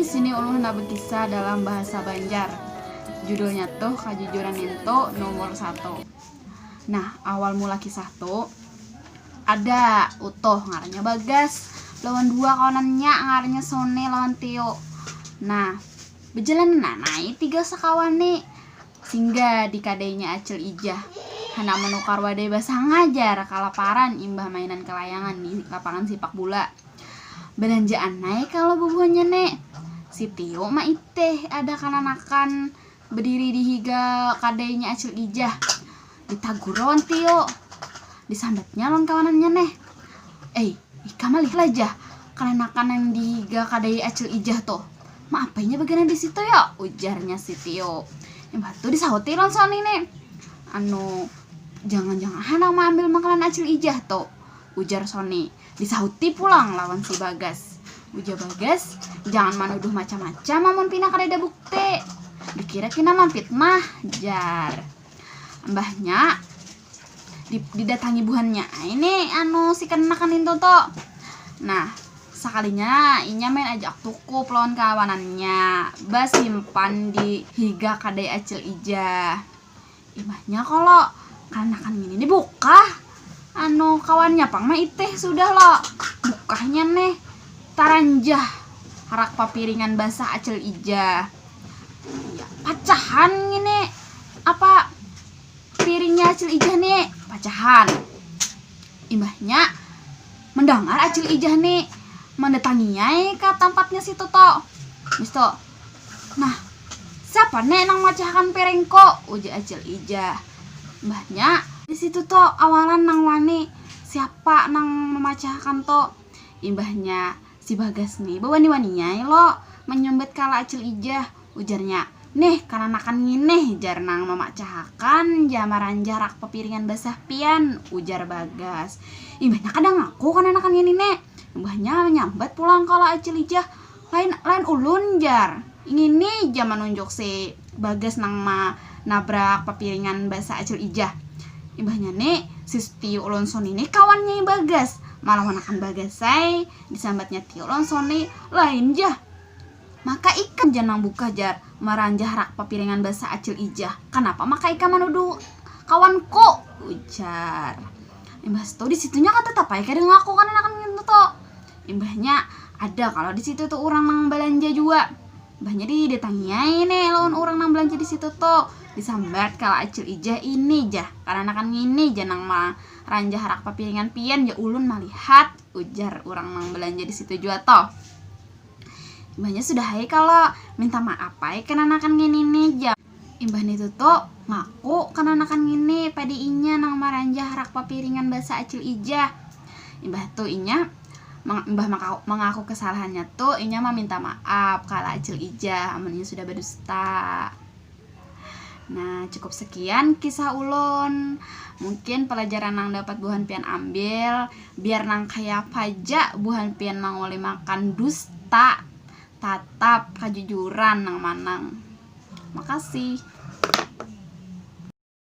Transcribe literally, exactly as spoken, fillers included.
Di sini ulun hendak berkisah dalam bahasa Banjar. Judulnya tuh Kajujuran Nintu nomor satu. Nah, awal mula kisah tuh ada utuh ngarannya Bagas lawan dua kawanannya ngarannya Sone lawan Tio. Nah, berjalan nanai tiga sekawan nih singgah di kadainya Acil Ijah. Hendak menukar wadai basah ngajar kalaparan imbah mainan kelayangan di lapangan sipak bola. Belanjaan naik kalau bubuhannya nek. Si Tio maiteh ada kananakan berdiri di higa kadainya Acil Ijah. Ditagur lawan Tio. Disambatnya lawan kawanannya neh. Eh, ikam malih lah jah. Kananakan yang di higa kadai Acil Ijah tuh. Maapainya bagana di situ ya? Ujarnya si Tio. Imbah tu disahuti lawan Soni nih. Anu, jangan-jangan handak maambil makanan Acil Ijah tuh. Ujar Soni. Disahuti pulang lawan si Bagas. Ujar Bagas, jangan manuduh macam-macam amun pina kadada bukti. Dikira pina mamfitnah, jar. Mbahnya di, didatangi buhannya ai nih anu si kananakan nintu tuh. Nah, sakalinya inya main ajak tukup lawan kawanannya basimpan di higa kadai Acil Ijah. Imbahnya kalo kananakan ngini nih bukah. Anu kawannya pang maiteh sudah lo. Bukahnya nih taranjah harak papiringan basah Acil Ijah. Ya, pacahan ngini apa piringnya Acil Ijah nih pacahan. Imbahnya mendangar Acil Ijah nih mendatangi ai ka tampatnya si Toto. Bis tu, nah, siapa nek nang macahakan piringku? Ujar Acil Ijah. Imbahnya di situ tuh awalan nang wani siapa nang memacahakan tuh. Imbahnya si Bagas nih bawani-wani ai lo menyambat kala Acil Ijah. Ujarnya, nih kananakan nginih jar nang memacahakan ja maranjah rak papiringan basah pian, ujar Bagas. Imbahnya kada ngaku kananakan ngini nek. Imbahnya menyambat pulang kala Acil Ijah, lain lain ulun jar. Ngini ja manunjuk si Bagas nang manabrak papiringan basah Acil Ijah. Imbahnya nih si Tio lawan Soni nih kawannya Bagas. Malawanakan Bagas ai, disambatnya Tio lawan Soni, lain jah. Maka ikam ja nang bukah jar maranjah rak papiringan basah Acil Ijah. Kanapa maka ikam manuduh kawanku? Ujar. Imbah tu di situnya katatap ai kada ngaku kananakan ngintu tu. Imbahnya ada kalo di situ tu urang nang balanja jua. Imbahnya didatangi ai nih lawan urang nang balanja di situ tu. Disambat kala Acil Ijah, ini jah kananakan ngini ja nang maranjah rak papiringan pian ja ulun malihat, ujar urang nang balanja di situ jua tu. Imbahnya sudah ai kalo minta maaf ai kananakan ngini nih ja. Imbah nitu tu ngaku kananakan ngini padi inya nang maranjah rak papiringan basah Acil Ijah. Imbah tu inya mang- imbah maka- mangaku kesalahannya tu inya maminta maaf kala Acil Ijah amun inya sudah badusta. Nah, cukup sekian kisah ulun. Mungkin pelajaran nang dapat buhan pian ambil, biar nang kaya paja buhan pian manguli makan dusta, tatap kajujuran nang manang. Makasih.